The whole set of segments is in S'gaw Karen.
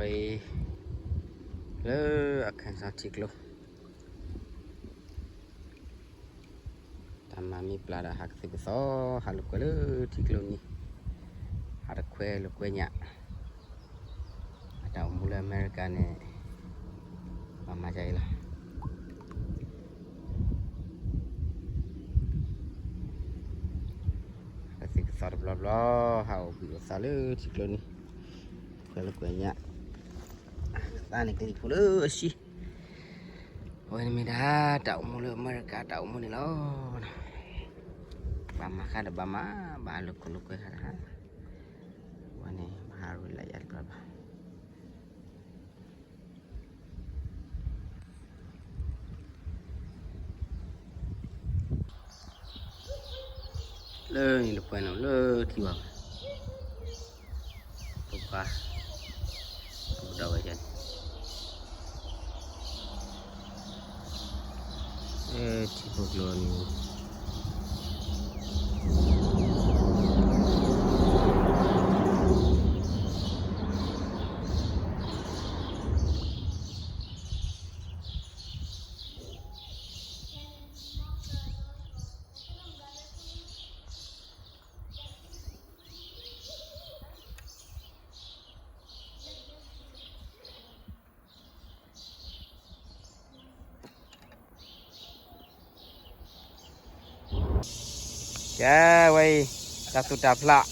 လၢ Arkansas ထံကျိ တၢ်မၤမ့ၢ်ပျၢ်ဒီး ဟးကသုၣ်ကသီ ဟးလိာ်ကွဲလၢထံကျိန့ၣ် ဟးတခွဲလိာ်ကွဲညၣ် အတၢ်အိၣ်မူလၢအမဲရကၤန့ၣ် ဘၣ်မၤဒ်အံၤလီၤ. ဟးကသုၣ်ကသီတဘျီဘျီ ဟးအိၣ်ဘှံးအိၣ်သါလၢထံကျိန့ၣ် ခွဲးလိာ်ကွဲညၣ် သးန့ၣ်ကလံၤဖိလၢအဆံ အဝဲန့ၣ်မ့ၢ်ဒၣ် တၢ်အိၣ်မူလၢအမဲရကၤ တၢ်အိၣ်မူန့ၣ်လီၤ. ဘၣ်မၤဃါဒီးဘၣ်မၤ ဘၣ်လိာ်ခိၣ်လိာ်ကွဲဃါတဟါ ဝဲန့ၣ် ဘၣ်ဟးရူၢ်လၢယၤတဘျီဘၣ်. လၢန့ၣ်တပှဲၤန့ၣ် လၢထံဝဲ ပပှၤ ပကဒီးဝဲဒၣ်န့ၣ် ထံဖိကျိန့ၣ် ကဲဝဲအံၤ တၢ်သူၣ်တၢ်ဖျး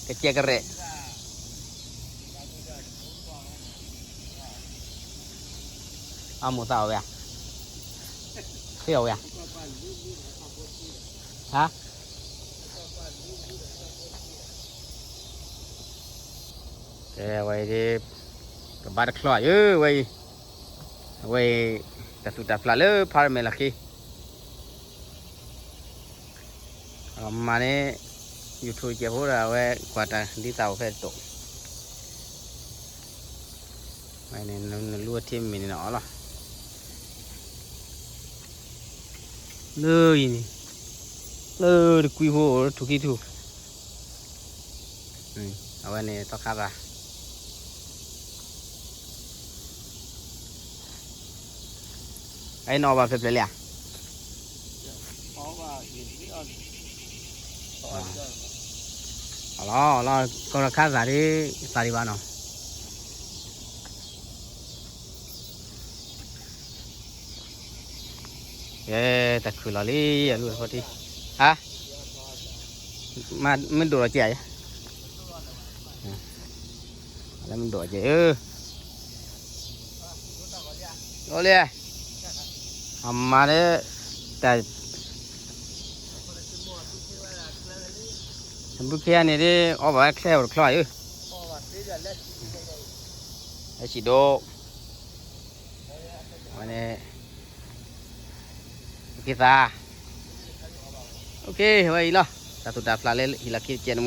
ကစဲးကရဲး အမိၢ်သးအီၣ်ဝဲဧါ, ဃ့အီၣ်ဝဲဧါ, ဟါ, ကဲဝဲအံၤ ကဘါတချီယၤ ဝဲအံၤ, အဝဲအံၤ တၢ်သူၣ်တၢ်ဖျးလၢ ဖါရမဲာ်လီၢ်ခံ အမၤန့ၣ် YouTube ကဲးဖိဒီး အဝဲကွၢ်တၢ်ဒ်သးအိၣ်ဖဲတတိာ်, ဝဲန့ၣ် နလူအထံမ့ၢ်န့ၣ်အီၤလီၤ, လၢအံၤန့ၣ် လၢတကွံဖိအိၣ်ထူၣ်ခံထူၣ်, အဝဲန့ၣ်သီခါသး အအံၤနအီၣ်ဘၣ်ဖျဲးဖျဲးလံဧါ, အီၣ်လီၤ အီၣ်လီၤ ကီၢ်တခါသးဒ် သးဒံးဘၣ်နီၤ, ကဲ တၢ်ခုၣ်လီၤလံ အလူၤဖီထံ ဟါ, မ့ၢ်ဒိၣ်လီၤကဲဧါ, လၢမ့ၢ်ဒိၣ်ကဲဧါ, အိၣ်လံ, အမၤလၢ တၢ် ဘုခ့န့ၣ်ဒ် အီၣ်ဘၣ်ဝဲချဲအိၣ်တချီဧါ, ဟဲစံၣ်ဒိၣ် ဝဲန့ၣ် က့ၤသး, ဝဲအံၤလီၤ တၢ်သူၣ်တၢ်ဖျးလၢဟံၣ်လီၢ်ခံတကဲးန့ၣ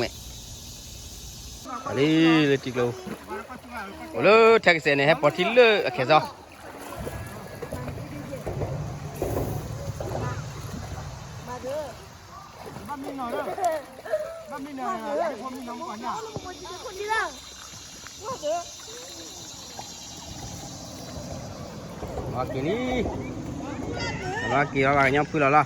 ်ဝဲ, လံလၢထံကျိ, အိၣ်လၢထဲကစဲးန့ၣ် ဟဲပိာ်ထံလၢအခဲစီ လီၤက့ၤလံ, လီၤက့ၤလီၤ ကညီဖုလီၤလီၤ.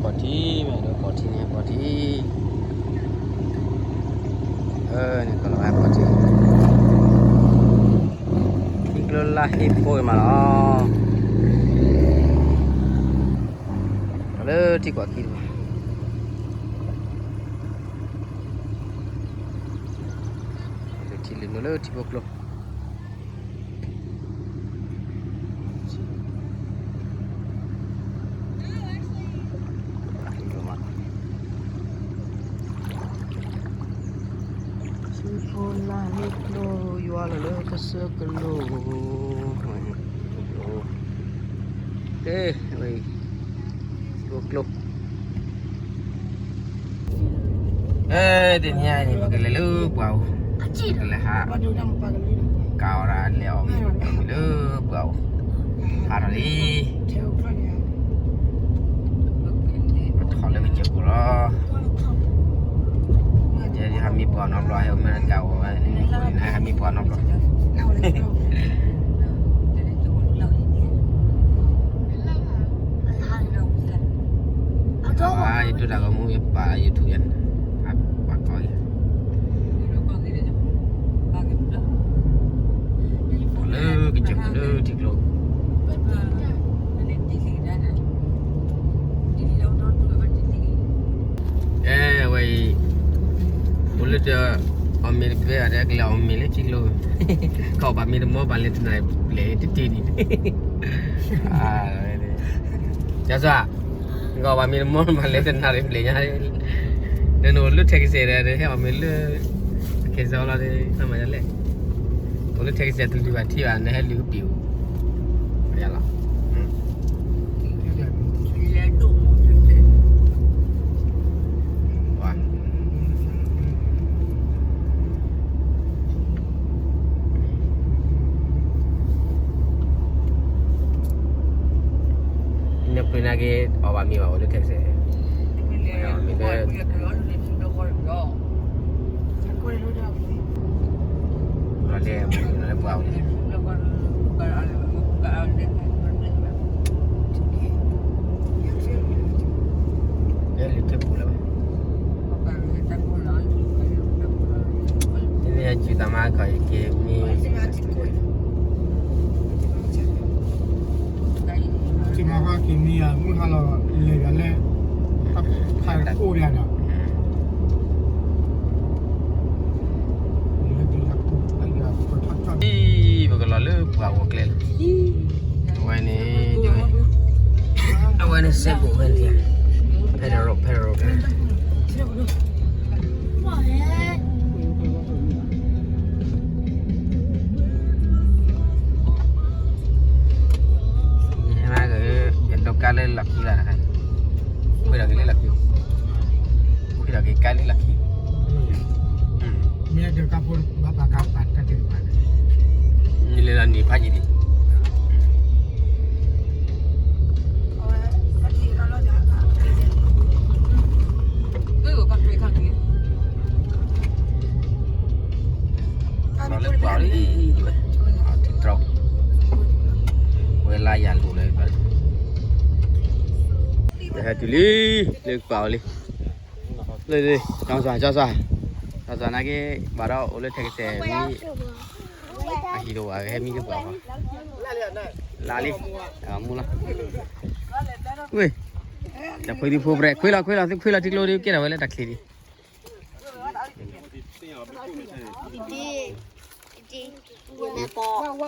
ပိာ်ထံ ပိာ်ထံ မ့ၢ်ဒီးပိာ်ထံန့ၣ် ပိာ်ထံ, န့ၣ်ကလီၤဝဲပိာ်ထံ, ထံကျိလၢဟ့ၣ်ဖိမးလီၤ, လၢထံကွၢ်ခံတဘၣ် လၢထံလၢနုာ်လၢထံဖိကျိ ထံဖိလၢဟ့ၣ်ဖိယွၤလီၤလၢကစၢၢ်ကလိၤ, ကဲဝဲအံၤ ကျိ, အဲ, တနံၤအံၤန့ၣ် ပကလဲၤလၢပှၢ်အိၣ်, ကလဲၤဟး, ကးအီၣ်ဒၣ်လဲၤအီၣ်မ့ၤလၢပှၢ်အိၣ်, ဟးထီၣ်လံ, ထီၣ်လၢကစၢၢ်ခိၣ်လီၤ, ယဲဒၣ်ဟးမံပှၢ်နီတဘျီ, ဟဲအိၣ်အမဲရကၤဝဲ, နဟးမံပှၢ်နီတဘျီ ယဒိတၢ်ဂီၤမူ ယပာ် YouTube ယၤန့ၣ်, ကွၢ်ကီၢ်ဂ့ၤ, လၢကစၢၢ်ခိၣ်လၢထံကျိ, အဲ, အဝဲအံၤ, အိၣ်လၢတၢ်အီၣ်မ့ၤတဖဲအီၤ ကလဲၤအီၣ်မ့ၤလၢထံကျိ, ကီၢ်ဘၣ်မ့ၤတမီၢ်ဘၣ်လဲၤတနၣ်ရံၣ်ဘျဲၣ်တတ့ၢ်ဒံး, ကၠီစီၤ, ကီၢ်ဘၣ်မ့ၤတမီၢ်ဘၣ်လဲၤတနၣ်ရံၣ်ဘျဲၣ်ညါ, ဒီးနအိၣ်လၢထဲကစဲးဒီး ဟဲအီၣ်မ့ၤလၢ ကဲစီၤလီၤဒီး နမၤဒ်လဲၣ်, အိၣ်လၢထဲကစဲးတလုၢ်ဘၣ်ထံဘၣ် နဟဲလုၢ်ကပံာ်အိၣ်, ယလီၤ နပှ့ၤနာ်က့ အီၣ်ဘၣ်မ့ၤဘၣ်အိၣ်လၢထဲကစဲး, မ့ၢ်လၢ လီၤလဲၣ် လီၤလၢပှၢ်အိၣ်န့ၣ်, လၢလုၢ်ထံပူၤလၢၤဘၣ်, မ့ၢ်ဟဲစူၤတၢ်မၤခီၣ်အံၤက့ၤမံ က့ၤမၤဃီက့ၤမံယၤမုၢ်ဟါလီၤလဲၤယၤလဲၣ်, ဖးကိၢ်ယၤဒီး ပကလီၤလၢပှၢ်အိၣ်ကျဲလီၤ, အဝဲန့ၣ်, အဝဲန့ၣ်စဲးဘိၣ်ဖဲန့ၣ်, ဖဲတရိး ဖဲတရိး ယဟဲမးက့ၤ ယဒိးကါလၢလီၢ်ခံလီၤ, ခွဲးထီၣ်က့ၤလၢလီၢ်ခံ, ခွဲးထီၣ်က့ၤကါလၢလီၢ်ခံ, မ့ၢ်ဒိးကါဖိဘၣ်ပာ်ကါပာ်တၢ်တ့ၢ်ဘၣ်, မ့ၢ်လဲၤလီၤနံၤဖးယံၤဒံး လီၤလၢပှၢ်လံ, ထံတြီ, ဝဲလါယၤလိၤလၢပှၢ်, ဟဲတုၤလံ, လၢပှၢ်လံ, လၢ, ကၠီစီၤ, ကၠီစီၤ, ကၠီစီၤနာ်က့, ဘၣ်ဒီးအိၣ်လၢထဲကစဲးမံ, အဟံၣ်တအိၣ်ဘၣ်ဟဲမံလၢပှၢ်, လါလံ, မူလီၤ, ဝ့ၢ်, တၢ်ခွဲးဒံးဖိပြဲး, ခွဲးလီၤ, ခွဲးလီၤ, သုခွဲးလီၤထံကျိဒီး ကဲထီၣ်ဝဲလၢတၢ်ချံဒံး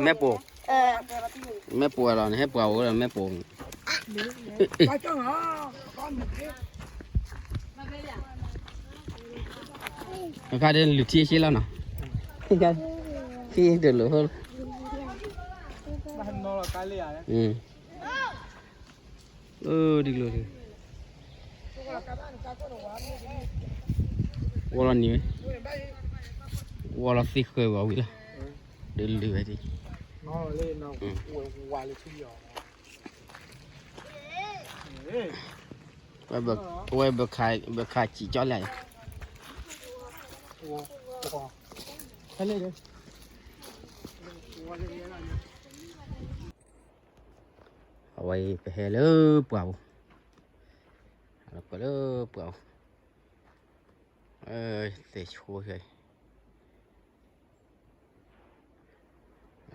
မဲာ်ပိာ်, မဲာ်ပိာ်လီၤန့ၣ် ဟဲပှၢ်အိၣ်ဒီးမဲာ်ပိာ်, အခါဒ်လုၢ်ထံအရှ့လီၤနီၤ, ထံတလိၣ်, ဒ်ကျိၤ, ဝီလီၤနံၤဝဲ, ဝီလီၤသ့ဃၢၤဝဲဝံၤလီၤ, ဒ်လုၢ်ဝဲဒ် ဝဲဘၣ်ခးစံၣ်ကၠီလဲၣ်, အဝဲအံၤပဟဲလၢပှၢ်ပူၤ, လၢပှၢ်ပူၤ, သ့ၣ်ဆိ,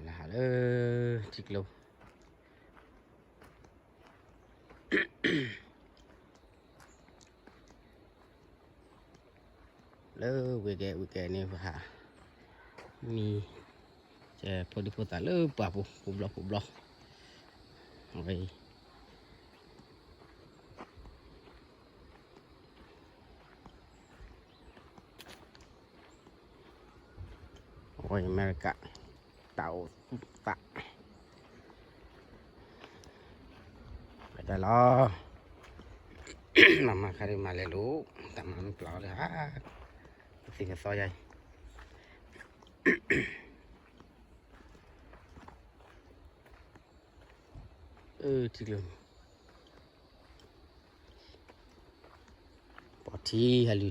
လၢထံကျိ လၢဝ့ၢ်ကဲ ဝ့ၢ်ကဲန့ၣ် ပဟးမံ ကဲဖိဒံဖိသၣ်လၢပှၢ်ပူၤ ပူၤဘျီပူၤဘျီ အဝဲအံၤ အဝဲအံၤအမဲရကၤ တၢ်အိၣ်သူၣ်သး တၢ်လီၤ မၤမၤခါဒ်မၤလဲၤလိာ်, တၢ်မၤမ့ၢ်ပျၢ်အီၤလၢဟါ, ကသ့ၣ်ကသီယါအံၤ, အၢ ထံကျိန့ၣ် ပိာ်ထံ ဟးလုၢ်ထံ ဟးကးအီၣ်တၢ် လီၤဒ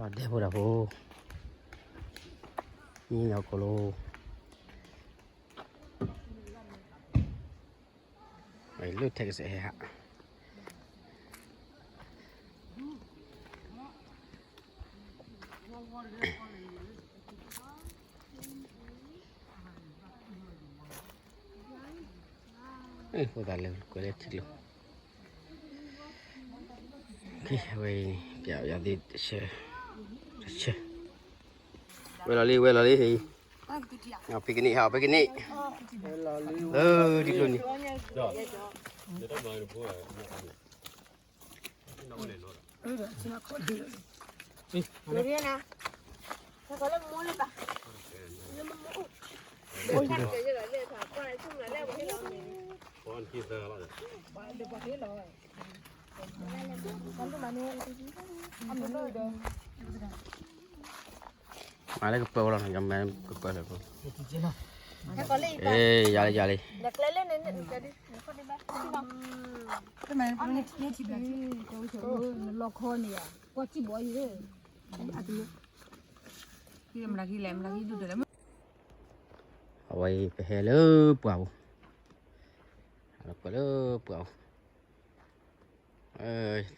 ဲဖိဒီးဖိ, မံလီၤကိၣ်လိၤ, လၢထဲကစဲးဟဲဟး အဃိသတးလၢကွဲးလၢထံကျိ, ဝဲအံၤ ပျဲယၤသ့ၣ်တဆၢ, တဆၢ, ဝဲလီၤလံ ဝဲလီၤလံ, ဟဲအံၤ, ပကနံၣ် ဟဲအီၤ ပကနံၣ်, လၢထံကျိန့ၣ် မၤလၢကပၢၤဝဲလီၤ, ယမၤကပၢၤလၢၤဖိ, ယၤလံ ယၤလံ, လီၤခီန့ၣ်, ကွၢ်စံၣ်ဘီအံၤ, အဝဲအံၤ ပဟဲလၢပှၢ်ပူၤ, ပှၢ်လၢပှၢ်ပူၤ,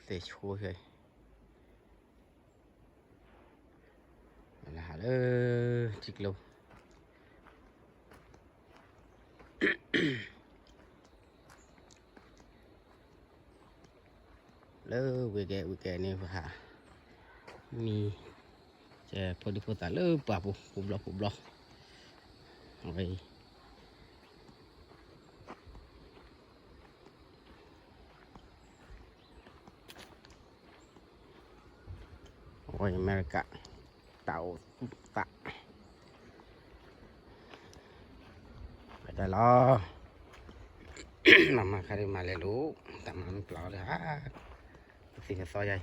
သ့ၣ်ဆိဟဲ လၢဟးလၢထံကျိ လၢဝ့ၢ်ကဲ ဝ့ၢ်ကဲန့ၣ် ပဟး မံၤ ကဲဖိဒံဖိသၣ်လၢပှၢ်ပူၤ ပူၤဘျီပူၤဘျီ အဝဲအံၤ အဝဲအံၤအမဲရကၤ တၢ်အိၣ်သူၣ်သး ပတဲလီၤ မၤမၤခါဒ်မၤလဲၤလိာ် တၢ်မၤမ့ၢ်ပျၢ်အီၤလၢဟါ ကသ့ၣ်ကသီယါအံၤ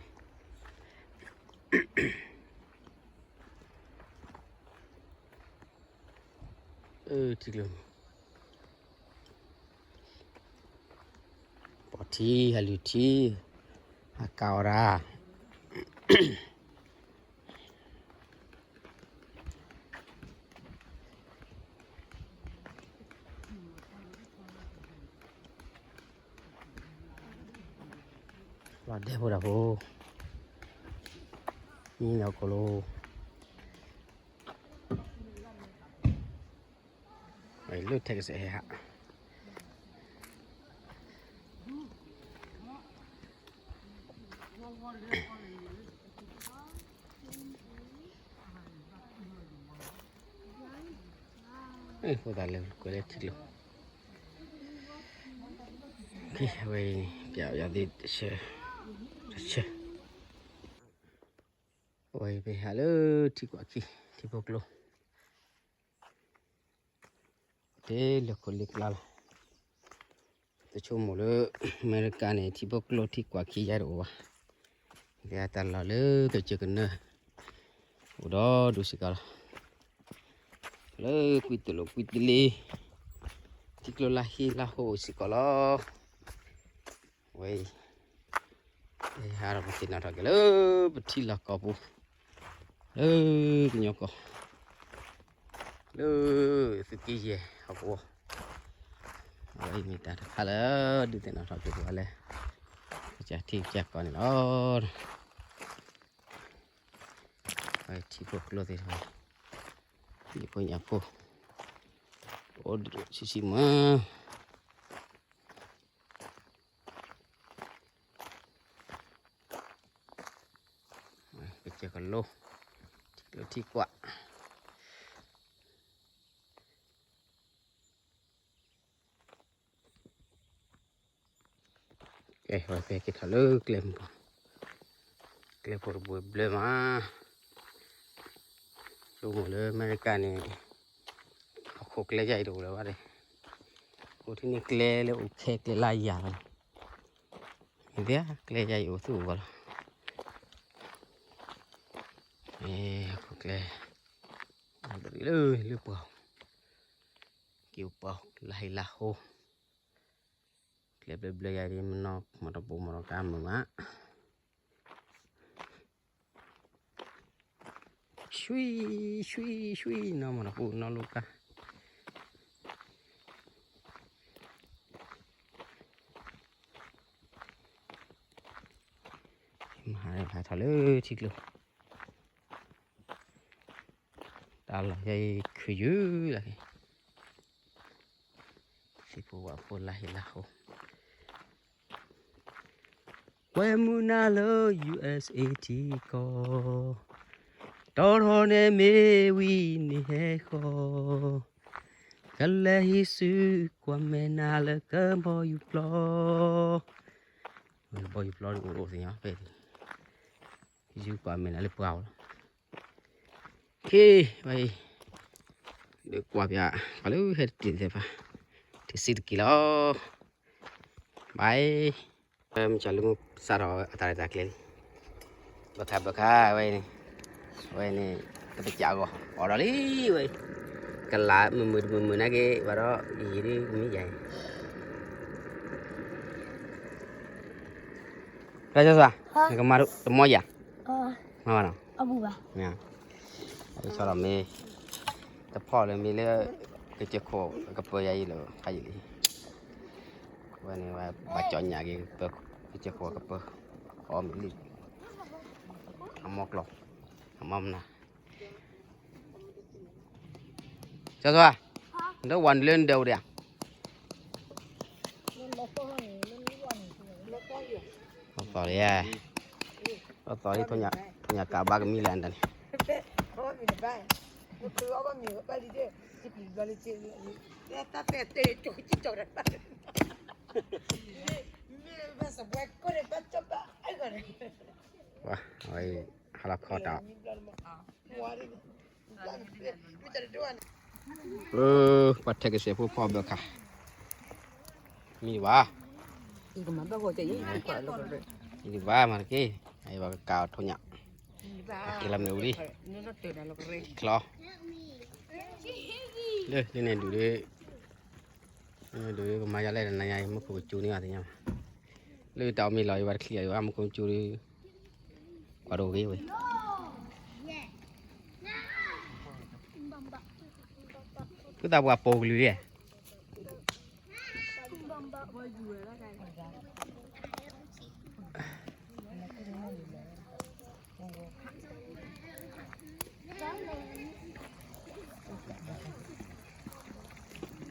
အၢ ထံကျိန့ၣ် ပိာ်ထံ ဟးလုၢ်ထံ ဟးကးအီၣ်တၢ် လီၤဒဲဖိဒီးဖိ မံလီၤကိၣ်လိၤ လၢထဲကစဲးဟဲဟး အဃိသတးလၢကွဲးလၢထံကျိ ဝဲအံၤ ပျဲယၤသ့ၣ်တဆၢ တဆၢ ဝဲအံၤပဟးလၢထံကွၢ်ခံ ထံဖိကျိ တ့လၢခိၣ်လ့ကျါလီၤ တဆိကမိၣ်လၢ အမဲရကၤန့ၣ် ထံဖိကျိထံကွၢ်ခံယါတအိၣ်ဘၣ် လၢတၢ်လီၢ်လၢကစၢၢ်ကနၢ အိၣ်ဒီးဒူစ့ၢ်ကီးလီၤ လၢကွံတလိာ်ကွံတလ့ ထံကျိလၢဟံၣ်လၢဟိၣ်စ့ၢ်ကီးလီၤ ဝဲအံၤ ဟးဒီးပသ့ၣ်နီၣ်ထီၣ်က့ၤလၢပထံလီၢ်ကီၢ်ပူၤ လၢကညီကီၢ် လၢသုးက့ယဲၢ်ဟီၣ်ကဝီၤ အဝဲအံၤမ့ၢ်တၢ်တခါလၢ ဒုးသ့ၣ်နီၣ်ထီၣ်က့ၤပှၤလၢ ကစၢ်ထံကစၢ်ကီၢ်န့ၣ်လီၤ ဝဲထံဖိကျိသ့ၣ်တဖၣ် ယဖိညၣ်ဖိ အိၣ်ဒံးဆံးဆံးမး ကစၢၢ်ကလိ ထံကျိထံကွၢ် က ဝဲဖဲက့ၤထီၣ်လၢကျဲမုၢ်ပူၤ, ကျဲဖိတဘိဘျၢမး, ဆိကမိၣ်လၢအမဲရကၤန့ၣ် ဟီၣ်ခိၣ်ကျဲယါအံၤတအိၣ်လၢၤဘၣ်ဒီး, အိၣ်ထဲန့ၣ်ကျဲလၢအိၣ်ခဲကျဲလၢယၤလီၤ, မ့ၢ်ဒ်ကျဲယါအံၤအိၣ်သူၣ်အိၣ်ဂီၢ်လီၤ, ဟီၣ်ခိၣ်ကျဲ လၢလၢပှၤ က့ၤအိၣ်ပှၤလၢဟံၣ်လၢဃိ, ကျဲဘျၢဘျၢယၤဒ် မနီၢ်မၤတပူၤမၤတကါမုာ်မး, ဆွံ ဆွံ ဆွံ နီၢ်မၤတပူၤနီၢ်လိကါ, မၤဟးထီၣ်လၢထံကျိ တၢ်လီၢ်ယဲအံၤခုၣ်ယုၢ်လီၤ, စံာ်ဖိဝဲဖိလၢဟံၣ်လၢဃိ, ကွဲမုာ်နၤလၢ ယူႇအၢၣ်စ့ၣ်ထံကီၢ်, တီထီၣ်န့ၣ်မ့ၢ်ဝံၤန့ၣ်ဟဲဃီ, ကလဲၤဟံးစုကွၢ်မဲာ်နၤလၢကဘီယူၤပျီ, ကဘီယူၤပျီဒ်အိၣ်အိၣ်သ့ၣ်ညါဖဲ ဟံးစုကွၢ်မဲာ်နၤလၢပှၢ်အီၤလီၤ, ခ့ ဝဲအံၤ ဒုးကွၢ်ပၠး ပှၤလၢဟဲတတ့ၢ်သ့ၣ်တဖၣ်, တဆံတက့ၢ်လီၤ, ဘၣ်အံၤ မုၢ်ကၠီၤလၢမုၢ်စးထီၣ်အတၢ်ရဲၣ်တၢ်ကျဲၤလံ, ဘၣ်ခါဘၣ်ခါ ဝဲအံၤန့ၣ်, ဝဲအံၤန့ၣ် တပစးဂီၢ် အိၣ်ဒီးလံဝဲအံၤ, ကလးမုာ်မုာ်တမုာ်မုာ်နာ်က့ ဘၣ်ဒီးယံာ်ဒ်မ့ၢ်ယၤအံၤ, လၢစီၤစီၤ, နကမၤတမီယၤ, မၤဘၣ်နီၤ, ဆီဒီးမ့ၢ် တဖီၣ်လၢမ့ၢ်လၢ ကစၢၢ်ခိၣ်ကပၢၤယၤအံၤလၢ ဖးယံာ်လံ, ဝဲန့ၣ်ဝဲ ဘၣ်ကၠီညၣ်က့ၤ ကစၢၢ်ခိၣ်ကပၢၤ, အီၣ်မ့ၢ်လံ, အမီကျီၢ်, အမီမနၤ, စီၤစီၤ, နတဝၤနုာ်လၢနဒၢးအိၣ်ဒံးဧါ, လီၤသီၣ်လံ, လီၤသီၣ်လံ, ထီၣ်ညၣ်ကးဘၣ်ကမံလၢအတၢ်န့ၣ်, ဝဲ ဟးလီၤခီတၢ်, ပှၤထဲကစဲးဖိဖီၣ်ဘၢခါ, မံၤဘၣ်, မံၤဘၣ်မၤတက့ၢ်, အဘၣ်ကကးအီၤထီၣ်ညၣ်, က့ၤလီၤမ့ၢ်ဝံၤလံ, ချီ, လၢန့ၣ်ဒုး, ဒုးကမၤယၤလဲၣ်နၤညါအံၤ မူခိၣ်ကစူၤန့ၢ်အီၤသ့ၣ်ညါ, လၢတၢ်အီၣ်မ့ၤလီၤအံၤ ပှၤတချံးအီၤအံၤဘၣ် မူခိၣ်ကစူၤဒီး, ကွၢ်ဒိၣ်ဂ့ၤဝဲ ဖုသးပှၢ်ပိာ်ကလုာ်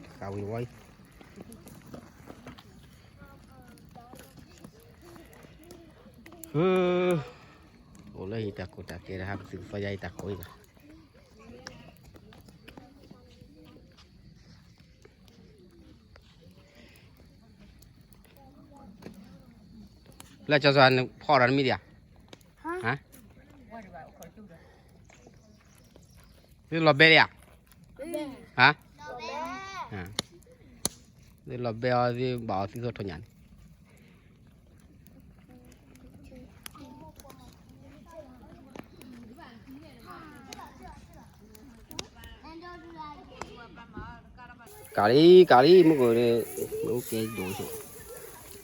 ဧါ, ဃာ်ဝံၤဝီၤအံၤ, အိၣ်လၢဟံၣ်တၢ်ခိၣ်တၢ်ကဲ တဟးပသုးကသီယါအံၤတၢ်ခိၣ်အံၤလီၤ. လၢကၠီၤစွၤ နဖီၣ်ဒီးနမံၤဒံးဧါ, သုလီၤဘဲဒံးဧါ, သုလီၤဘဲအီၤ သုဘၣ်အီၤသုသီထီၣ်ညၣ်န့ၣ် ကးလံ ကးလံ မုၢ်ကီၤန့ၣ် မ့ၢ်အိၣ်ကဲဒိၣ်ဆိ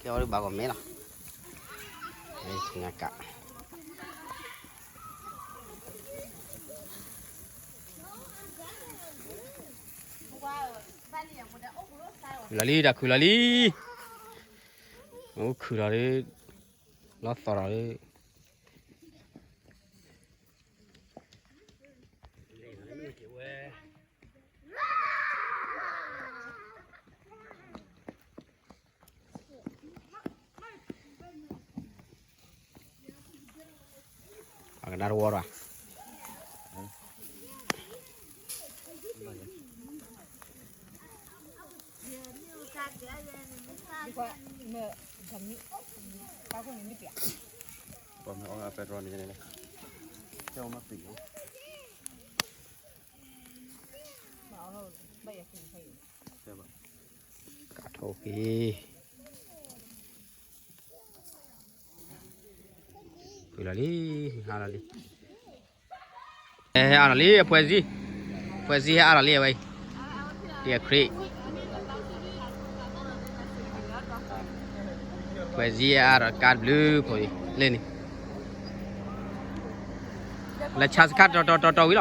ကဲအီၤဒ်ဘၣ်ဂီၢ်မဲလီၤ, ကး ခုၣ်လီၤလံ တၢ်ခုၣ်လီၤလံ, အိၣ်ခုၣ်လီၤလံ, လီၤသီၣ်လီၤလံ. အကဒါတဝီဒီး မ့ၢ် ပမ့ၢ်အီၣ်အပဲတြီန့ၣ် တဲမ့ၢ်ပ့ၤ ကၣ်ထိၣ်က့ၤ ဖုလီၤလံ ဟါလီၤလံ ဟဲအါလီၤလံ အပှဲၤဇံ ပှဲၤဇံဟဲအါလီၤလံ အဝဲအံၤ ဒ်အခရံာ် ပှဲၤဇံဟဲအါဒီးကါတဘျုးဖိအံၤ လၢန့ၣ် လဲၤဆါစခါတီတီတီတီဝံၤလီၤ လၢဆ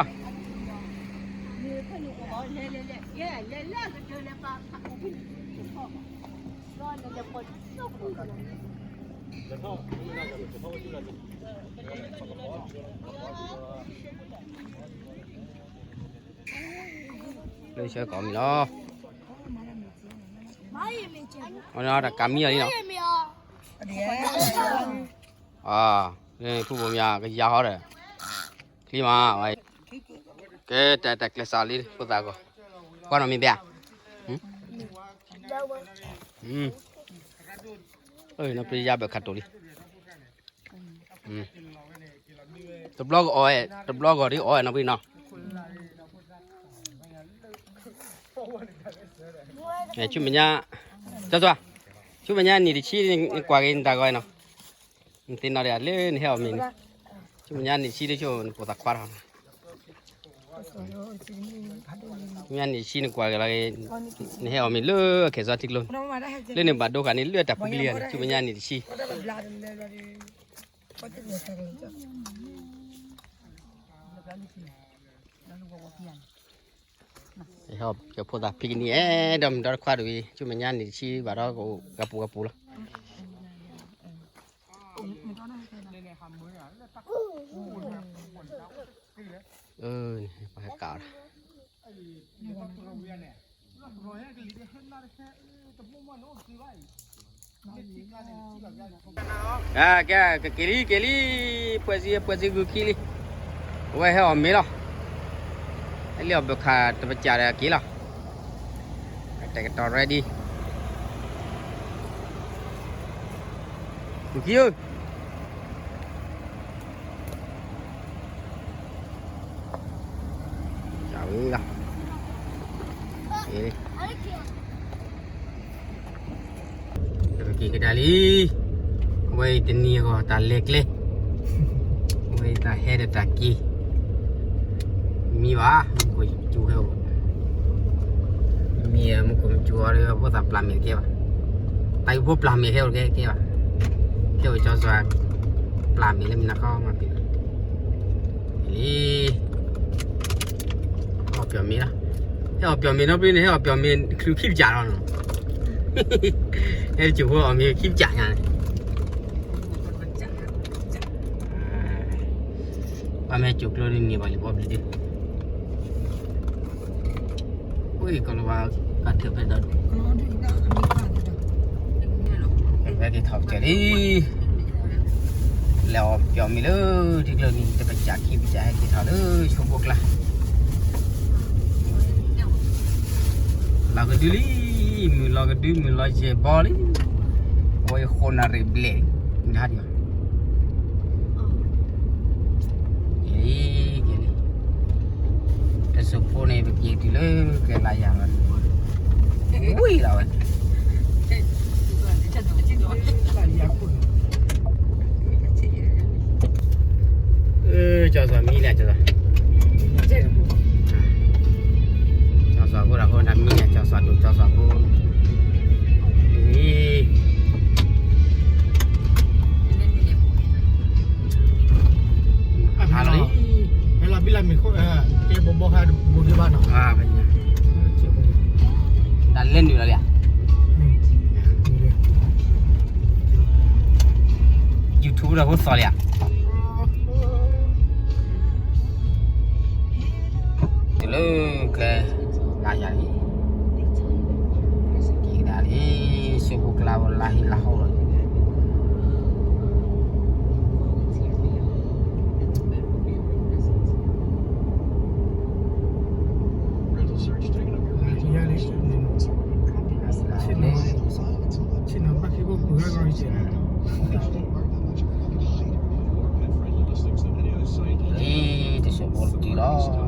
ၢကိးမံၤလီၤ အတၢ်ကးမံလီၤလံနီၤ ဖုဘိမၠးကယၤဟီဒီး ချံမး ကဲ တၢ်ကျဲးစးလံ ဖိသၣ်ဂီၤ ကွၢ်နီၣ်မ့ၢ်ဘဲဧါ နီၣ်ပျံၤယါဘၣ်ခးတိာ်လံ တဘျီကအီၣ်ဝဲ တဘျီဂီၤဒ်အီၣ်ဝဲနီၣ်ပျံၤနီၤ ဆူမဲာ်ညါ ကၠီသွါ ဆူမဲာ်ညါနံၣ်တဆံနကွၢ်က့ၤနတၢ်ဂီၤနီၤ နသ့ၣ်နီၣ်ဒၣ်လၢနဟဲအီၣ်မ့ၤန့ၣ် ဆူမဲာ်ညါနံၣ်တဆံဒ်ဆိနဖိသၣ်ခွါထီၣ် ဆူမဲာ်ညါနံၣ်တဆံနကွၢ်က့ၤလီၤ နဟဲအီၣ်မ့ၤလၢခဲစီထံကျိန့ၣ် လၢနဘၣ်ဒိခါန့ၣ်လၢတၢ်ပူၤကလံၤန့ၣ် ဆူမဲာ်ညါနံၣ်တဆံ ဟဲအီၣ်ဖိသၣ်ဖံးကနံၣ် အဲၣ်ဒိးမုၢ်ဒီတခွါတဝံၤ ဆူမဲာ်ညါနံၣ်တဆံဘၣ်ဒီးကအိၣ်ဂၤပူၤဂၤပူၤလီၤ ပှၤဟဲကးအီၤ ကဲ ကက့ၤလံ က့ၤလံ ပှဲၤစံ ပှဲၤစံဂုာ်ခံလံ အဝဲဟဲအီၣ်မ့ၤလီၤ ဟဲလံအီၣ်ဘၣ်ခးတပစၢ်ဒီးက့ၤလီၤ ကတဲာ်ကတီၤ ready ဂုာ်ခံဧၢ ကဝံၤလီၤ က့ၤကဒါလံ အဝဲအံၤတနံၤအဂီၢ်တၢ်လဲၤကျဲ အဝဲအံၤတၢ်ဟဲဒီးတၢ်က့ၤ မံဘၣ် မူခိၣ်စူၤဟဲအိၣ် မံမူခိၣ်မစူၤအီၤဒီး ဖိသၣ်ပျၢ်မ့ၢ်တကဲဘၣ် တၢ်အံၤဖိပျၢ်မ့ၢ်ဟဲအိၣ်တကဲကဲဘၣ် ဟဲအိၣ်ကၠီသွါ ပျၢ်မ့ၢ်လၢမုၢ်နၤခီမၤပ့ၤ လံ အီၣ်ပျီၢ်မ့ၤလီၤ ဟဲအီၣ်ပျီၢ်မ့ၤနီတဘျီန့ၣ် ဟဲအီၣ်ပျီၢ်မ့ၤ ချုးခံပစၢ်လီၤနီၤ ဟဲတစိၢ်ဖိအီၣ်မ့ၤခံပစၢ်ညါန့ၣ် ဘၣ်မ့ၢ်ဟဲစိာ်ကျိန့ၣ်န့ၢ်ဘၣ်လံ ဘီဘျီဒု အံၤကီလီၤဝါ ကထၢၣ်ဖဲဒီး ဖဲက့ၤထီၣ်ပစၢ်လံ လဲၤအီၣ်ပျီၢ်မ့ၤလၢ ထံကျိနံၤ တပစၢ်ခံပစၢ် ဟဲက့ၤထီၣ်လၢဆိဖိကျါ လီၤကဒုလံ မုၢ်လီၤကဒု မုၢ်လီၤယဲၢ်ဘီလံ ဝဲဃိးနၣ်ရံၣ်ဘျဲၣ် နဟးဒံးဘၣ် က့ၤလံ က့ၤလံ တစိၢ်ဖိန့ၣ် ပက့ၤတုၤလၢကဲလါယၤလီၤ ဝံၤလီၤဝဲ ကၠီသွါမံလံ ကၠီသွါ ကၠီသွါဖိတၢ်ဖိတၢ်မံလံ ကၠီသွါဒိၣ် ကၠီသွါဖိ မံ ဟါလီၤလံ ဟဲလီၤဘံလီၤမ့ၢ်ခိၣ် ကဲဘိဘိခါတဘိဒံးဘၣ်နီၤ တၢ်လဲၤနုာ်လီၤလံ YouTube ဒီးဖိသီၣ်လံဧါ တုၤလၢကျဲ လါယၤလံ က့ၤကဒါလံ ဆိဖိကျါဝဲလါဟ့လါဟီလီၤ ဆ့ၣ်နီၤဘၣ်ခံဘိပှၤဂၤဂီၤ အ့ တဆဲးဖိတက့ၢ်လီၤ.